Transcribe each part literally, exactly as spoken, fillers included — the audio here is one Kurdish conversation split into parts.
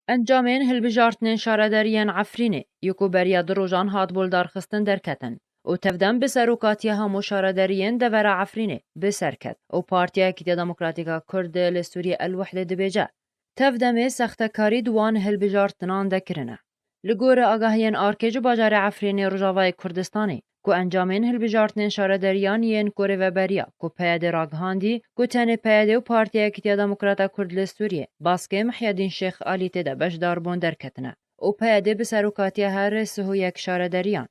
Encamên hilbijartinên şaredariyên Efrînê, yê ku beriya du rojan hatibû lidarxistin, derketin û tevdem bi serokatiya hemû şaredariyên devera Efrînê bi ser ket û Partiya Yekîtiya Demokratîk a Kurd li Sûriyê El-Wehdê dibêje, tevdemê sextekarî di wan hilbijartinan de kirine. Li gorî agahiyên ARKê ji bajarê Efrînê Rojavayê Kurdistanê, ku encamên hilbijartinên şaredariyan yên ku rêveberiya ku PYD ragihandî, ku tenê PYD û Partiya Yekîtiya Demokrata Kurd li Sûriyê, baskê Mihyedîn Şêx Alî tê de beşdar bûn, derketine û PYD bi serokatiya her sih û yek şaredariyan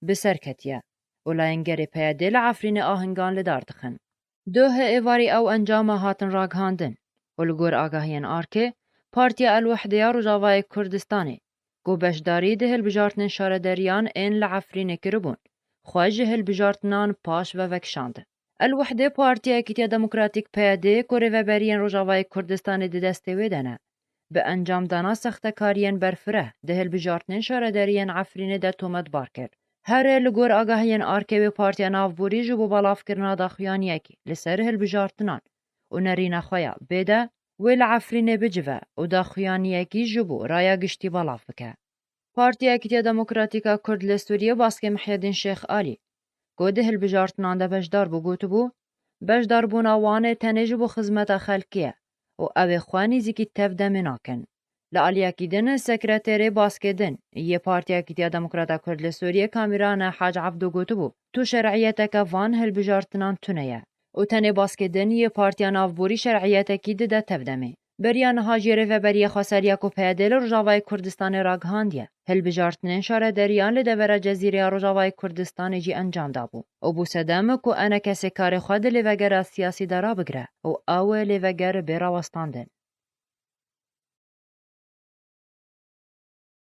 bi ser ketiye û layengerê PYD li Efrînê ahingan li dar dixin. Duhê êvarî ew encama hatin ragihandin û li gor agahiyên ARKê, Partiya El-Wehdê ya Rojavayê Kurdistanê, ku beşdarî di hilbijartinên şaredariyan ên li Efrînê kiribûn, xwe ji hilbijartinan paş ve vekişand. El-Wehdê, Partiya Yekîtiya Demokratîk, PYD, ku rêveberiyên Rojavayê Kurdistanê di destê wê de ne, bi encamdana sextekariyên berfireh di hilbijartinên şaredariyên Efrînê de tometbar kir. Here li gor agahiyên ARKê, wê partiya navborî ji bo belavkirina daxuyaniyekî li ser hilbijartinan û nerîna xwe ya bêde wê li Efrînê bicive û daxuyaniyekî ji bo raya giştî belav bike. Partiya Yekîtiya Demokratîk a Kurd li Sûriyê baskê Mihyedîn Şêx Alî, ku di hilbijartinan de beşdar bû, gotibû, beşdarbûna wan ê tenê ji bo xizmeta xelkê ye û ew ê xwe nêzîkî tevdemê nakin. Li aliyekî din, sekreterê baskê din yê Partiya Yekîtiya Demokrata Kurd li Sûriyê, Kamîran Hac Ebdo, gotibû, tu şer'iyeteke van hilbijartinan tune ye û tenê baskê din yê partiya navborî şer'iyetekî dide tevdemê. Beriya niha jî rêveberiya xweseriya ku PYD li Rojavayê Kurdistanê ragihandiye, hilbijartinên şaredariyan li devera Cezîreya Rojavayê Kurdistanê jî encam dabû û bû sedem ku enekesê karê xwe di lêvegera siyasî de rabigire û ew lêveger bê rawestandin.